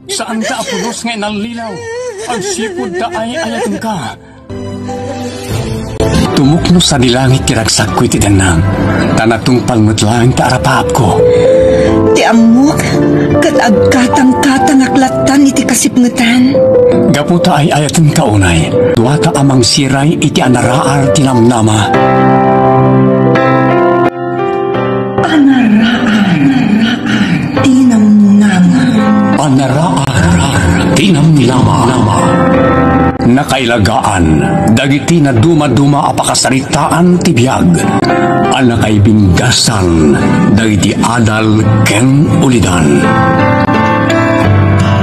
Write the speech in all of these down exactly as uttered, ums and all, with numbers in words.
Saanta a pulos nga inallilaw, agsipud ta ay-ayatenka. Tumukno sadi langit ti ragsakko iti dennang, ta natungpal met laeng ti arapaapko. Ti ammok, ket agkatangkatangak lattan iti kasipngetan. Gapu ta ay-ayatenka unay, duata a mangsiray iti anaraar ti namnama. Anaraar ti namnama. Anaraar ti namnama. Nakailagaan dagiti nadumaduma a pakasaritaan ti biag a nakaibinggasan dagiti adal ken ulidan.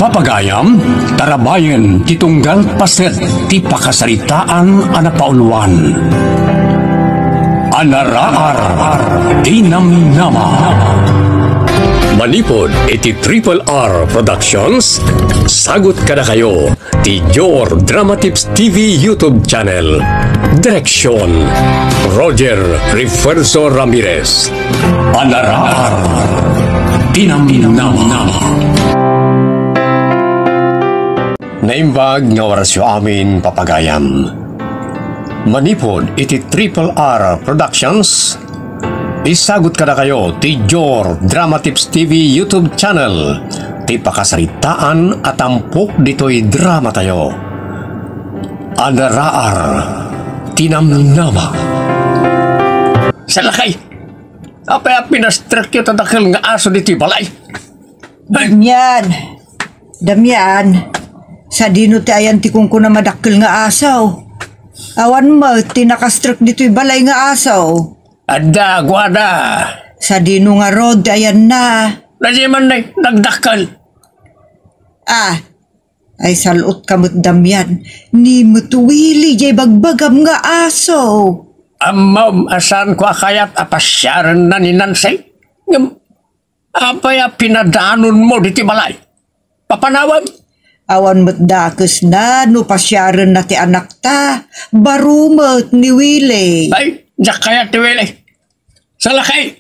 Papagayam, tarabayen ti tunggal paset ti pakasaritaan a napauluan. Anaraar ti namnama. Manipud iti Triple R Productions, sagut kadakayo ti Your Dramatips T V YouTube channel. Direksyon, Roger Refuerzo Ramirez. Anaraar ti namnama. Naimbag nga orasyo amin, papagayam. Manipud iti Triple R Productions, isagut kadakayo ti Jor Drama Tips T V YouTube channel ti pakasaritaan a tampok ditoy dramatayo. Anaraar ti namnama. Salakay! Apay a pinastrekyo ta dakkel nga aso ditoy balay? Damian! Damian! Sadino ti ayan ti kunkuna madakkel nga aso? Awan met ti nakastrek ditoy balay nga aso. Adda, aguada. Sadino ngarud ti ayanna? Nadiay man nay, nagdakkel. Ah, ay, sal-otka met, Damian. Ni met Willy jay bagbagam nga aso. Ammom a saanko a kayat a pasiarenna ni Nancy. Ngem, apay a pinadanonmo ditoy balay? Papanawem? Awan met dakesna no pasiarenna ti anakta. Baro met ni Willy. Ay, diak kayat ni Willy. Salakay!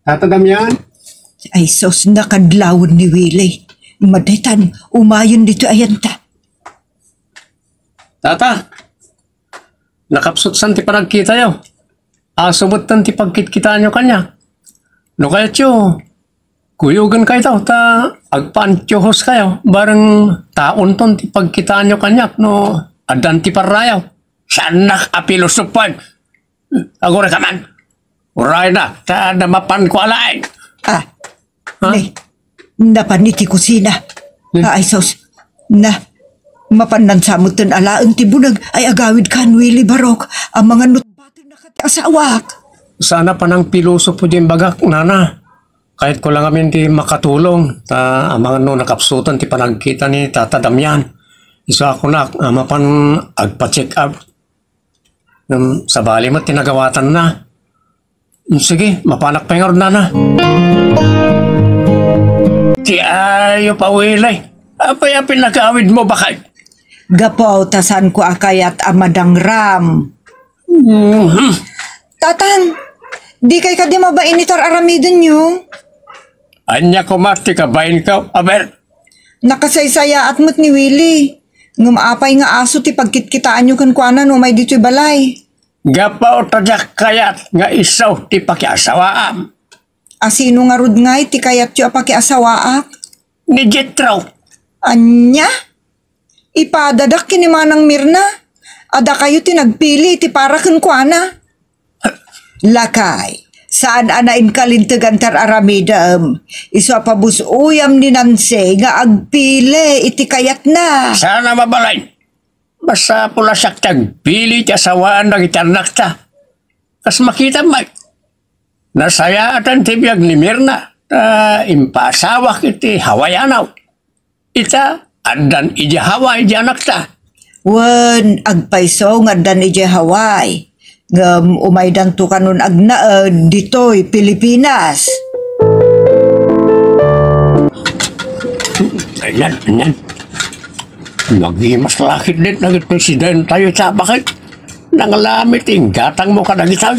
Tata Damian? Ay sus, nakadlawen ni Willy. Madaytan, umayen ditoy ayanta. Tata, nakapsutsan ti panagkitayo. Aso metten ti pagkitkitaanyo kaniak. No kayatyo, kuyogen kayto ta agpaantiyohos kayo, bareng taonton ti pagkitaanyo kaniak no addan ti parrayaw. Saannak a pilosopoen. Agurayka man. Uray na, ta namapanko a laeng. Ah, Ha? Ne, napan iti kusina. Ne? Ah, ay sus. Na, mapan nansametten alaen ti buneg ay agawid kan Willy Barok. Amangan no batenna ti asawak. Saan a panangpilosopo diay imbagak, nana. Kayatko la ngamin ti makatulong, ta amangan no nakapsutan ti panagkita ni Tata Damian. Isu a kunak, a mapan agpa-check up. Ngem sabali met ti nagawatanna. Sige, mapanak pay ngarud, nana. Ti ayo pa, Willy. Apay a pinagawidmo, bakay? Gapu ta saanko a kayat a madangram. Mhm. Tatang, dikay kadi mabain iti ar-aramidenyo? Ania koma ti kabainko, aber? Nakasaysayaat met ni Willy. Ngem apay nga aso ti pagkitkitaanyo kenkuana no umay ditoy balay? Gapu ta diak kayat nga isu ti pakiasawaam. A sino ngarud ngay ti kayatyo a pakiasawaak? Ni Jethro. Ania? Ipadadak ken ni Manang Mirna a dakayo ti nagpili iti para kenkuana. Lakay, saan a nainkalintegan ti ar-aramidem. Isu a pabus-oyam ni Nancy nga agpili iti kayatna. Saan a mabalin. Masapul a siak ti agpili ti asawaan dagiti annakta. Kas makitam met, nasayaatan ti biag ni Mirna, ta impaasawak iti Hawaiano. Ita, addan idiay Hawaii ti annakta. Wen, agpayso nga addan idiay Hawaii. Ngem umaydanto kanon agnaed ditoy Pilipinas. Ayan, ayan. Nagimas la ketdi dagiti presidentayo ita, bakit? Nanglami ti inggatangmo kadagitoy.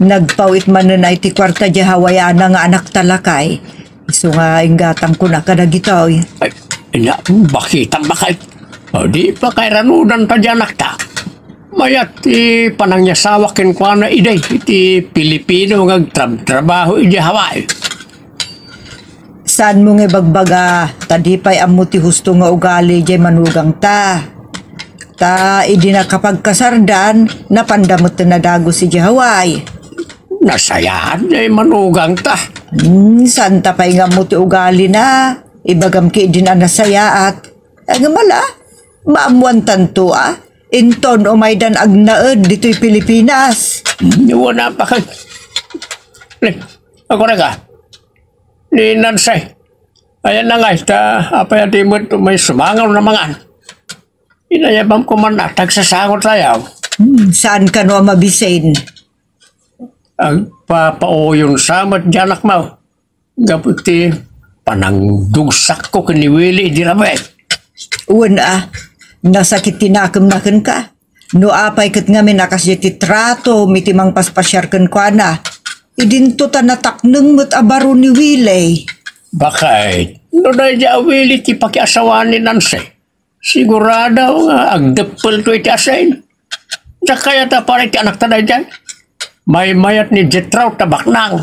Nagpawit manen ay ti kuarta diay Hawaiana nga annakta, lakay. Isu nga inggatangkon a kadagitoy. Ay, ina, bakit ang bakit? O, di pa kairanudan ta di anakta. Mayat ti panangyasawak kenkuana idiay iti Pilipino nga agtrabtrabaho idiay Hawaii. Saanmo nga ibagbaga, ta di pay ammo ti husto nga ugali diay manugangta. Ta idi nakapagkasardan, napanda met ti nadagus idiay Hawaii. Nasayaat diay manugangta. Hmm, saanta pay nga ammo ti ugalina. Ibagam ketdin a nasayaat. Ay, nga mala, maammoantanto, a. Inton umaydan agnaed ditoy Pilipinas. Hmm, wala pa kay. Ni, ako na ka. Ni Nancy. Ayan na nga, ta, apay a di met umay sumangaw na mangan. Inayabam ko man a, tagsasango tayo. Hmm, saan kano a mabisin? Agpapauyon sa met di anakmo. Gapu ti panangdugsakko ken ni Willie idi rabii. Wen a, nasakit ti nakemna kenka. No apay ket ngamin a kasdiay ti tratom iti mangpaspasiar kenkuana, idinto ta natakneng met a baro ni Willie. Bakit? No daydiay a Willie ti pakiasawaan ni Nancy, sigurado nga agdeppelto iti asin. Diak kayat a para iti anakta daydiay. Maymayat ni Jethro ta baknang.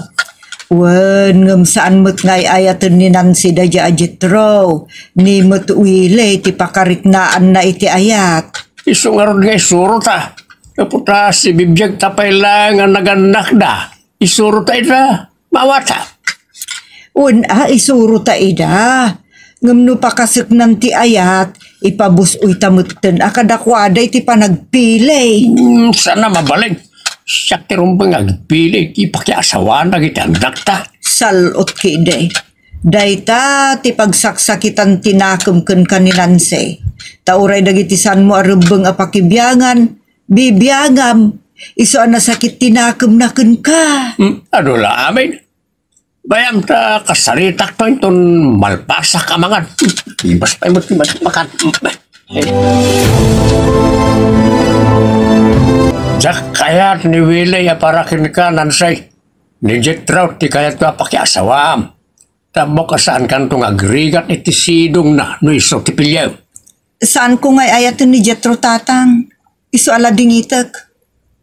Wen, ngem saan met nga ay-ayaten ni Nancy daydiay a Jethro. Ni met Willie ti pakariknaanna iti ayat. Isu ngarud nga isurota. Gapu ta sibibiagta pay laeng a nagannakda. Isurota ida. Mawata. Wen a, isurota ida. Ngem no pakaseknan ti ayat, ipabus-oyta metten a kadakuada iti panagpili. Hmm, saan a mabalin. Siak ti rumbeng nga agpili iti pakiasawaanna dagiti annakta. Sal-ot ketdi. Dayta ti pagsaksakitan ti nakem kenka ni Nancy. Ta uray dagiti saanmo a rebbeng a pakibiangan, bibiangam. Isu a nasakit ti nakemna kenka. Hmm, adu la amin. Bayam ta kasaritakto inton malpasak a mangan. Ibas pay met ti makan. Diak kayat ni Willie a para kenka, Nancy. Ni Jethro ti kayatko a pakiasawaam. Ta ammok a saankanto nga agrigat iti sidongna no isu ti piliem. Saanko nga ay-ayaten ni Jethro, Tatang. Isu a ladingitek.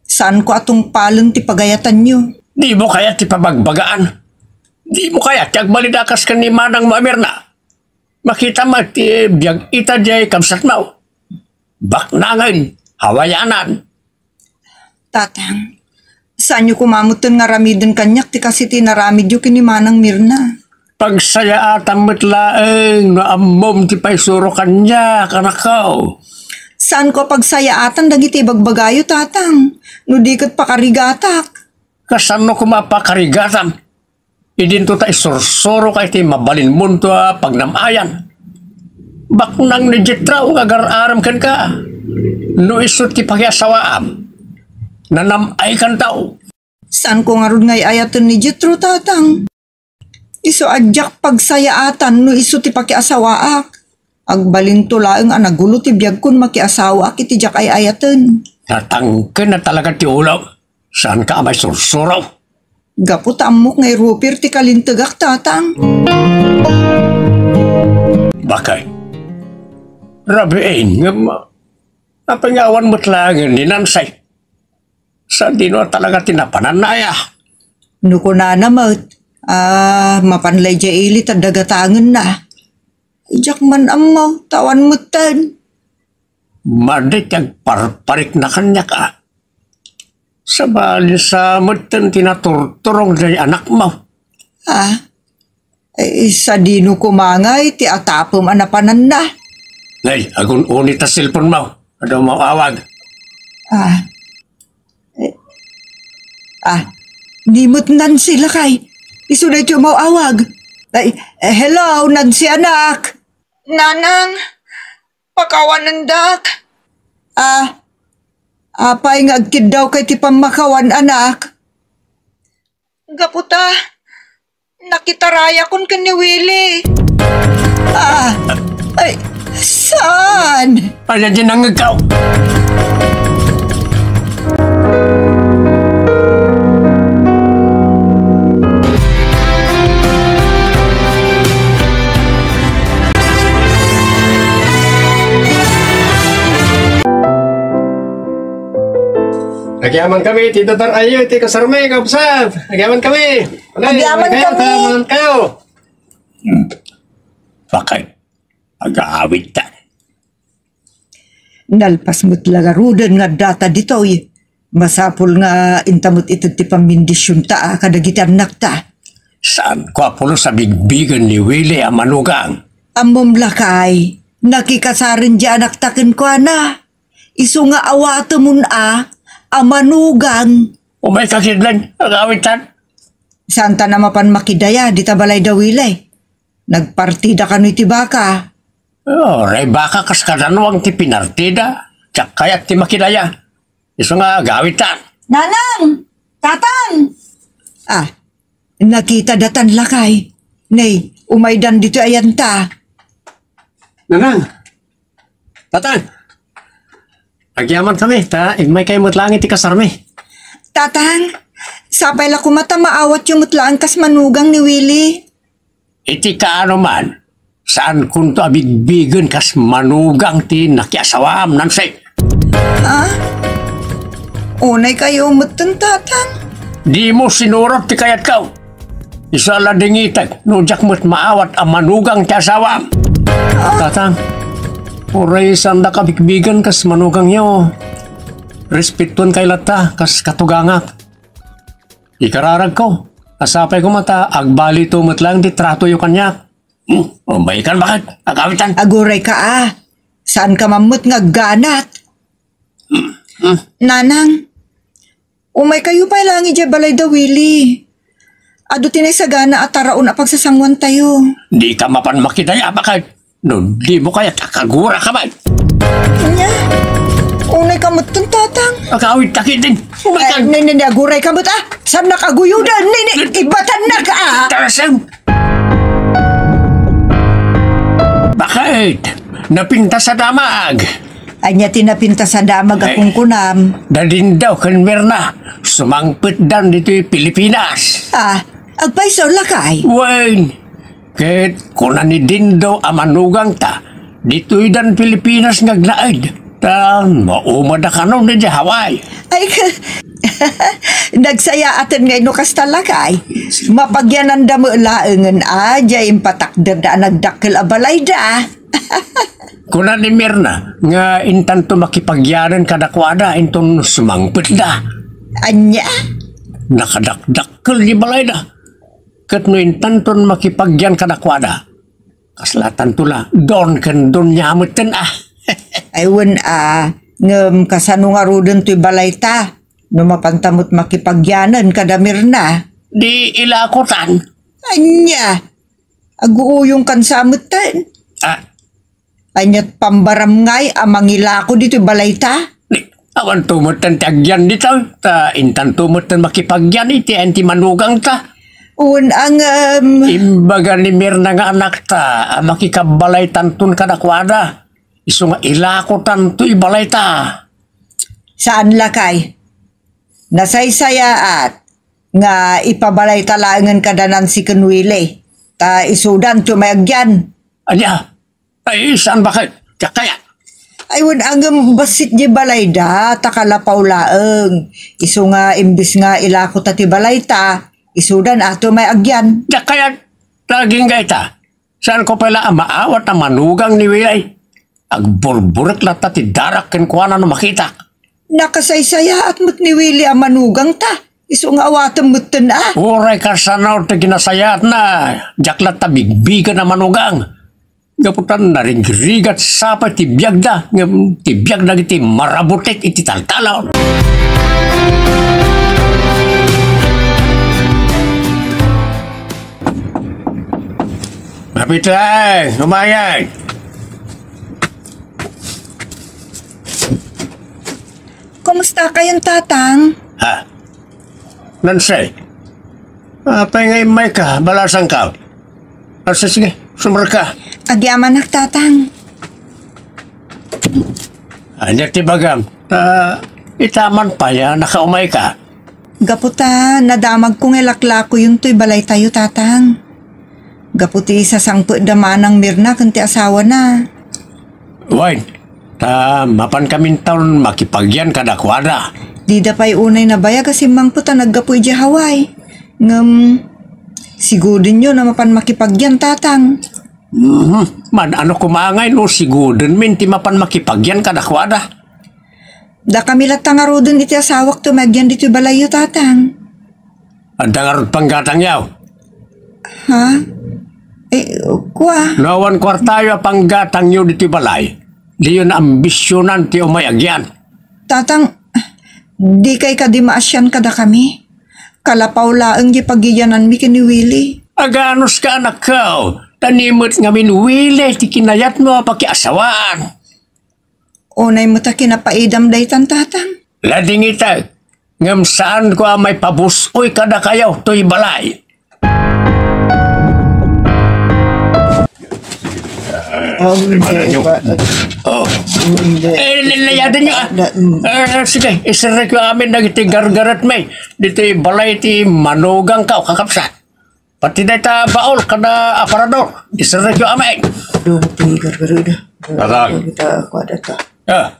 Saanko a tungpalen ti pagayatanyo. Dimo kayat ti pabagbagaan? Dimo kayat ti agbalin a kas ken ni manangmo a Mirna? Makitam ti biag ita diay kabsatmo. Baknangen, Hawaianan. Tatang, saanyo koma metten nga aramiden kaniak ti kas iti inaramidyo ken ni Manang Mirna. Pagsayaatam met laeng no ammom ti paisuro kaniak, anakko. Saanko a pagsayaatan dagiti ibagbagayo, Tatang, no di ket pakarigatak. Kasano koma a pakarigatam? Idinto ta isursuroka iti mabalinmonto a pagnam-ayan. Baknang ni Jethro nga agar-arem kenka. No isu ti pakiasawaam, nanam-aykanto. Saanko ngarud nga ay-ayaten ni Jethro, Tatang. Isu a diak pagsayaatan no isu ti pakiasawaak. Agbalinto laeng a nagulo ti biagko no makiasawaak iti diak ay-ayaten. Natangken a talaga ti ulo. Saanka a maisursuro? Gapu ta ammok nga irupir ti kalintegak, Tatang. Bakay. Rabiin, ngem apay nga awan met laengen ni Nancy? Sadino a talaga ti napananna aya? No kunana met, a, mapan la idiay ili ta dagatangenna. Diak man ammo, ta awan metten. Madi ti agparparikna kaniak, a. Sabali sa metten ti naturturong diay anakmo. A? Eh, sadino koma ngay ti atapem a napananna? Nay, agun-uni ta cellphone mo. Adu maawag. A. Eh, a, ni met Nancy, lakay. Isu daytoy maawag. Ay, eh, hello, Nancy, anak. Nanang, pakawanendak. A, apay nga agkiddawka iti pammakawan, anak? Gapu ta, nakitarayakon ken ni Willie. A, ay, saan? Ania diay nangngegko? Agyaman kami, ti dadar-ayo, ti kasarmi, kabsat. Agyaman kami. Alay, agyaman kayo, kami. Agyaman kayo. Hmm. Bakit? Agawid ta. Nalpas met la ngaruden nga addata ditoy. Masapul nga inta met ited ti pammindisionta a kadagiti annakta. Saanko a pulos a bigbigen ni Willie a manugang. Ammom lakay, nakikasaren di anakta kenkuana. Isu nga awatemon a, a manugang. Umayka ketdin, agawidtan. Saanta a mapan makidaya dita balay da Willie. Nagpartida kano iti baka. Oh, uray baka kas kadanuang ti pinartida. Diak kayat ti makidaya. Isu nga agawidtan. Nanang! Tatang! Ah, nakita datan lakay. Nay, umaydan ditoy ayanta. Nanang! Tatang! Agyaman kami, ta immay kayo met laeng iti kasarmi. Tatang, sapay la koma ta maawatyo met laeng kas manugang ni Willie. Iti kaano man, saankonto a bigbigen kas manugang ti nakiasawaam, Nancy. Ah? Unay kayo metten, Tatang? Dimo sinurot ti kayatko. Isu a ladingitek no diak met maawat a manugang ti asawaam. Ah? Tatang, uray saandak a bigbigen kas manugangyo. Respetuan kay latta kas katugangak. Ikararagko, a sapay koma ta agbalito met laeng ti tratoyo kaniak. Hmm, umaykan, bakit? Agawidtan. Aguray ka, ah. Saan ka man met nga agganat? Hmm, hmm. Nanang, umay kayo pay laeng idiay balay da Willie. Adu ti naisagana a taraon a pagsasanguan tayo. Di ka mapan makidaya, bakit? No, dimo kayat a kagura ka man. Anya? Unay ka metten, Tatang. Agawid ta ketdin. Umaykan. Eh, ni, ni, ni, aguray ka met, ah. Saan nakaguyodan? Ni, ni, ibatan na ka, ah. Tarasem. Bakit? Napintas a damag. Anya ti napintas a damag a kunkunam? Da Dindo ken Mirna, sumangpetdan ditoy Pilipinas. Ah, agpayso, lakay? Wen, ket kuna ni Dindo a manugangta, ditoydan Pilipinas nga agnaed, ta maumada kanon idiay Hawaii. Ay, nagsayaaten nga inno kasta, lakay. Mapagyananda met laengen a diay impatakderda a nagdakkel a balayda. Kuna ni Mirna nga intanto makipagyanen kadakuada inton sumangpetda. Anya? Nakadakdakkel ni balayda. Ket no intanton makipagyan kadakuada, kaslatanto la, don ken donia metten, ah. Ay, wen, ah, ngem kasano ngaruden toy balayta? No mapanta met makipagyanen kada Mirna. Di ilakotan. Anya? Aguuyongkan sa metten. Ah. Ania't pambaramngay a mangilako ditoy balayta? Ni, awan to metten ti agyan dita, ta intan to metten makipagyan iti ayan ti manugangta. Wen a ngem. Imbaga ni Mirna nga anakta a makikabbalaytanton kadakuada. Isu nga ilakotan toy balayta. Saan lakay? Nasaysayaat nga ipabalayta laengen kada Nancy ken Willie, ta isudan ti umay agyan. Ania? Ay, saan bakit? Diak kayat. Ay, wen a ngem bassit di balayda, ta kalapaw laeng. Isu nga imbis nga ilakota ti balayta, isudan a ti umay agyan. Diak kayat. Ta agingga ita. Saanko pay la a maawat a manugang ni Willie. Agburburek latta ti darak kenkuana no makitak. Nakasaysayaat met ni Willie a manugangta. Isu nga awatem metten a. Uray kasano ti kinasayaatna. Diak latta bigbigen a manugang. Gapu ta naringgrigat sapay ti biagda, ngem ti biagda iti marabutek iti taltalon. Mapitay, umayay. Kumusta kayon, Tatang? Ha? Nancy, apay nga immayka, balasangka. Ah, sige, sige, sumrekka. Agyamanak, Tatang. Ania ti bagam? Ta, ita man pay a nakaumayka. Gapu ta, nadamagko nga ilaklakoyontoy balaytayo, Tatang. Gapu ti sasangpetda manang Mirna ken ti asawana. Wen, ta mapankaminton makipagyan kadakuada. Dida pay unay nabayag a simmangpet a naggapu idiay Hawaii. Ngem, sigudenyo no mapan makipagyan, Tatang. Mhm. Man-ano koma ngay no sigudenmin ti mapan makipagyan kadakuada? Dakami latta ngaruden iti asawakto nga agyan ditoy balayyo, Tatang. Adda ngarud panggatangyo? Ha? Eh, kua? No awan kuartayo a panggatangyo ditoy balay, diyo naambisionan ti umay agyan. Tatang, dikay kadi maasian kadakami? Kalapaw laeng diay pagiyananmi ken ni Willie. Aganuska, anakko, ta ni met ngamin Willie ti kinayatmo a pakiasawaan. Unay met a kinapaidam daytan, Tatang. Ladingitek, ngem saanko a maipabus-oy kadakayo toy balay. Oh, hindi. Oh. Eh, layaden niyo, ah. Eh, sige, iserrekyo amin dagiti gargaretmi ditoy balay ti manugangko, kakabsat. Pati dayta baul kada aparador, iserrekyo amin. Dong ti gargaret. Patang. Kita kuadata. Ah.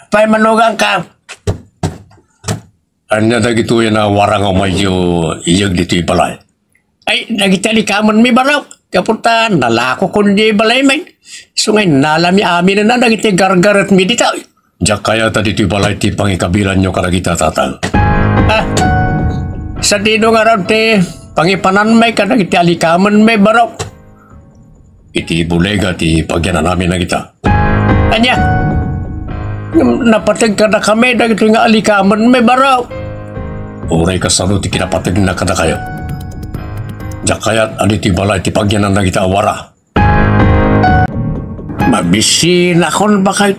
Pay manugangko. Ania dagitoy a warang a umayyo iyeg ditoy balay? Ay, dagiti alikamenmi, barok. Gapu ta nalakokon diay balaymi. Isu nga innalami aminen a dagiti gargaretmi ditoy. Diak kayat a ditoy balay ti pangikabilanyo kadagita, Tatang. Ah, sadino ngarud ti pangipananmi kadagiti alikamenmi, barok? Iti bodega ti pagyananami dagita. Ania? Ngem napateg kadakami dagitoy nga alikamenmi, barok. Uray kasano ti kinapategna kadakayo? Diak kayat a ditoy balay ti pagyanan dagita a wara. Mabisinakon, baket.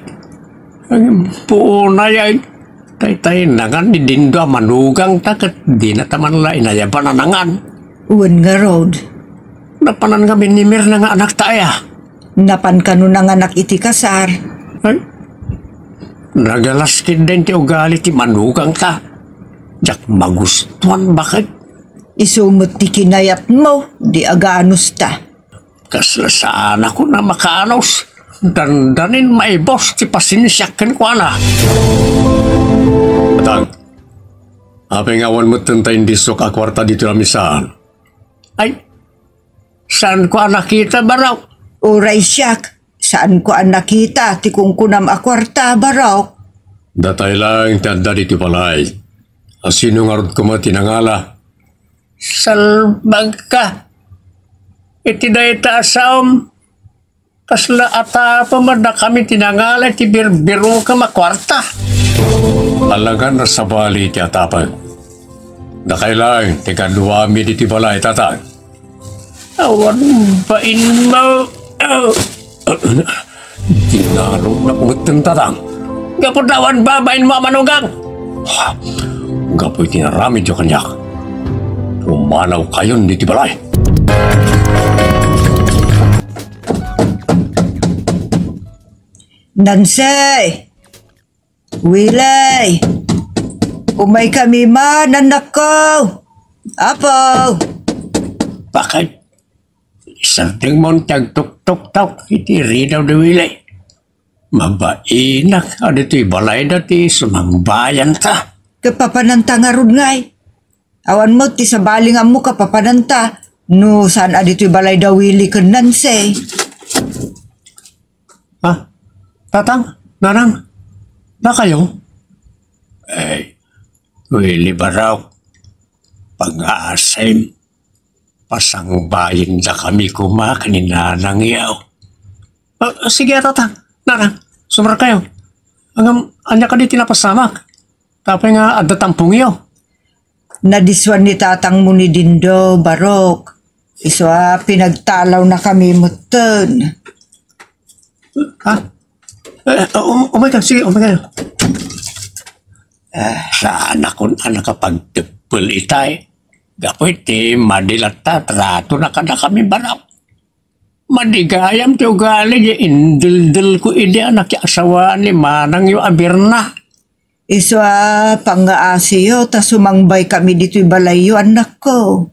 Ay, puonay, ay. Taytay, nangan ni Dindo a manugangta ket dinata man la inayaban a nangan. Wen ngarud. Napanan ngamin ni Mirna nga anakta aya? Napan kano nanganak iti kasar. Ay, nagalas ketdin ti ugali ti manugangta. Diak magustuan, baket. Isu met ti kinayatmo, di aganusta. Kasla saanakon a makaanus. Dandanin maibus ti pasensiak kenkuana. Atang, apay nga awan metten ta indisok a kuarta ditoy a misaan? Ay, saanko a nakita, barok. Uray siak, saanko a nakita ti kunkunam a kuarta, barok. Datay laeng ti adda ditoy balay. A sino ngarud koma ti nangala? Salbagka. Iti dayta a saom, kasla atapem a dakami ti nangala iti birbirokem a kuarta. Talagan a sabali ti atapem. Dakay laeng ti kaduami ditoy balay, Tatang. Awan bainmo. Dinarognak metten, Tatang. Gapu ta awan babainmo a manugang. Gapu iti naramidyo kaniak, pumanawkayon ditoy balay. Nancy! Willie! Umaykami man, anakko! Apo! Bakit? Isardengmon ti agtuktuktok iti ridaw ni Willie. Mabainak a ditoy balayda ti sumangbayanta. Kapapananta ngarud ngay. Awan met ti sabali nga ammok a papananta no saan a ditoy balayda Willie ken Nancy. Ah, Tatang, Nanang, dakayo? Eh, Willie, barok, pag-aasim, pasangbayendakami koma ken ni Nanangyo. Ah, sige, Tatang, Nanang, sumar kayo. Ngem, ania kadi ti napasamak? Tapay nga adda tampongyo. Nadisuan ni tatangmo ni Dindo, barok. Isu a pinagtalawnakami metten. Ha? Eh, um-, umay ka. Sige, umay ka. Ah, saanakon a nakapagteppel itay. Gapu iti madi latta a tratona kadakami, barok. Madi gayam ti ugali, di indeldelko idi a nakiasawaan ni manangyo a Birna. Isu a pangngaasiyo ta sumangbaykami ditoy balayyo, annakko.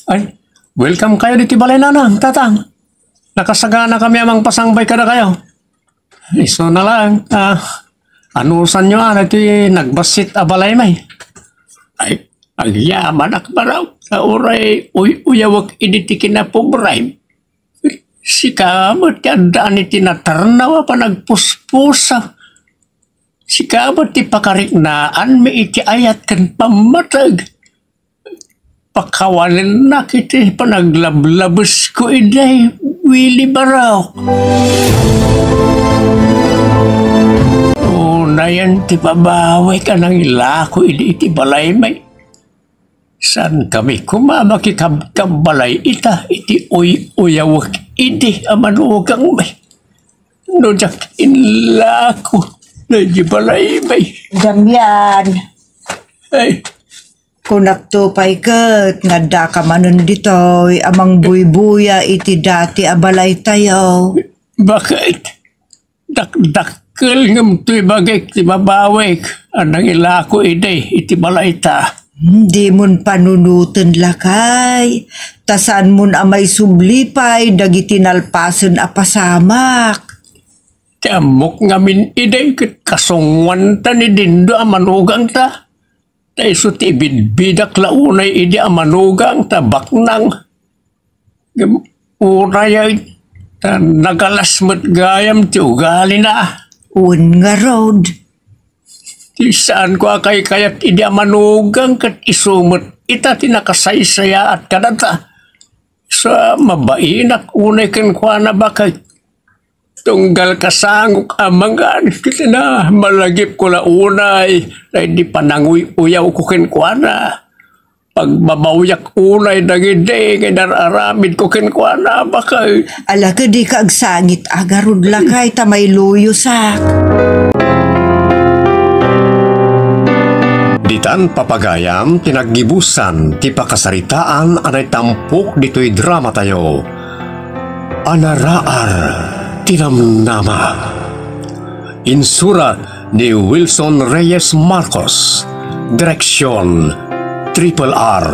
Ay, welcome kayo ditoy balay, Nanang, Tatang. Nakasaganakami a mangpasangbay kadakayo. Isu na lang, ah, Anusanyo a daytoy nagbassit a balay, may? Ay, agyamanak, baraw, ta uray uy-uyawek idi ti kinapobrem. Sika met ti addaan iti natarnaw a panagpuspusa. Sika met ti pakariknaanmi iti ayat ken pammateg. Pakawanennak iti panaglablabesko idi, Willie Barok. Unayen ti babawek a nangilako idi iti balaymi. Saan kami koma makikabkabbalay ita iti uy-uyawek idi a manugangmi? No diak inlako daydi balaymi. Damian. Ay. Kunakto pay ket nga addaka manen ditoy a mangbuybuya iti dati a balaytayo. Baket? Dakdakkel ngem toy bagik ti babawek a nangilako idi iti balayta. Dimon panunoten, lakay, ta saanmon a maisubli pay dagiti nalpasen a pasamak. Ti ammok ngamin idi ket kasungoanta ni Dindo a manugangta. Ta isu ti ibidbidak la unay idi a manugang ta baknang. Ngem unay, ta nagalas met gayam ti ugalina. Wen ngarud. Ti saanko a kaykayat idi a manugang ket isu met ita ti nakasaysayaat kadata. Sa mabainak unay kenkuana, baket. Tunggal kasangok a mangan, ket na, malagipko la unay daydi pananguy-uyawko kenkuana. Pagbabawyak unay dagidi nga inar-aramidko kenkuana, baket. Ala, ket dika agsangit a garud, lakay, ta mailuyosak. Ditan papagayam ti naggibusan ti pakasaritaan a naitampok ditoy dramatayo. Anaraar ti namnama. Insurat ni Wilson Reyes Marcos. Direksyon, Triple R.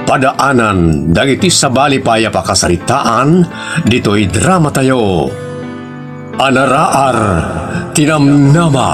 Padaanan dagiti sabali pay a pakasaritaan ditoy dramatayo. Anaraar ti namnama.